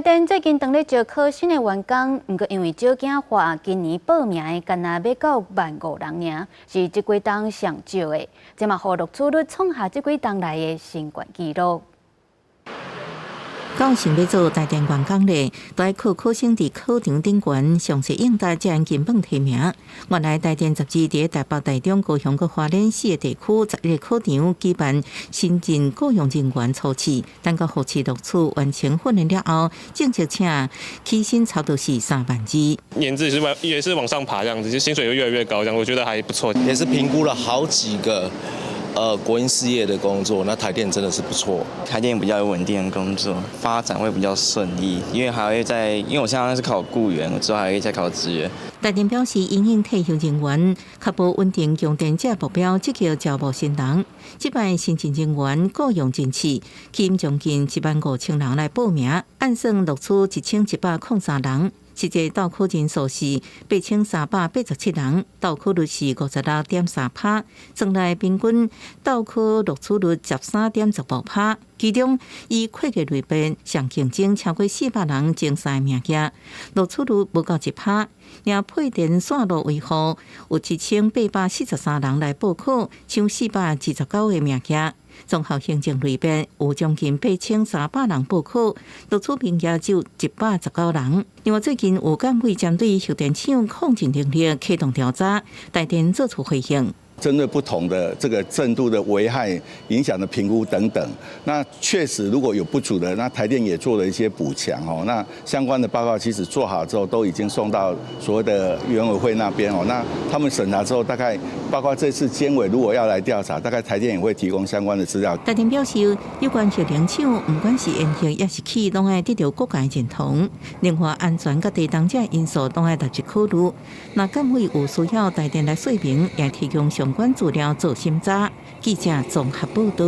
台電最近當咧招考新的員工，毋過因為少子化，今年報名的干焦欲到萬五人爾，是這幾冬上少的，這嘛予錄取率創下這幾冬來的新懸紀錄。到想欲做台電員工咧，都愛靠考生佇考場頂懸詳細應答，才能金榜題名。原來台電雜誌佇台北、台中、高雄、佮花蓮四個地區11個考場舉辦新進僱傭人員初試，等到複試錄取完成訓練了後，正式請起薪差不多是3萬二。年資是也是往上爬，這樣子，就薪水又越來越高，這樣我覺得還不錯。也是評估了好幾個國營事業的工作，那台電真的是不錯。台電比較有穩定的工作，發展會比較順利，因為還會在，因為我現在是考僱員，我之後還會再考職員。台電表示，因應退休人員確保穩定供電這目標，積極招募新人。這擺新進人員僱傭甄試，吸引將近1萬5千人來報名，按算錄取1103人。實際到考人數是8387人，到考率是56.3趴，算來平均到考錄取率13.15趴。其中以會計類別上競爭超過400人爭三個名額，錄取率無夠1趴。而配電線路維護有7843人來報考，搶429個名額。綜合行政類別有將近8300人報考，錄取名額只有119人。另外，最近有監委針對核電廠抗震能力啟動調查，台電做出回應。針對不同的這個震度的危害影響的評估等等，那確實如果有不足的，那台電也做了一些補強哦。那相關的報告其實做好之後，都已經送到所謂的原委會那邊哦。那他們審查之後，大概包括這次監委如果要來調查，大概台電也會提供相關的資料。台電表示，有關核能廠，毋管是延核抑是起，攏愛得著國家認同。另外，安全佮地動這因素攏愛納入考慮。若監委有需要台電來說明，也提供相關資料做審查。記者綜合報道。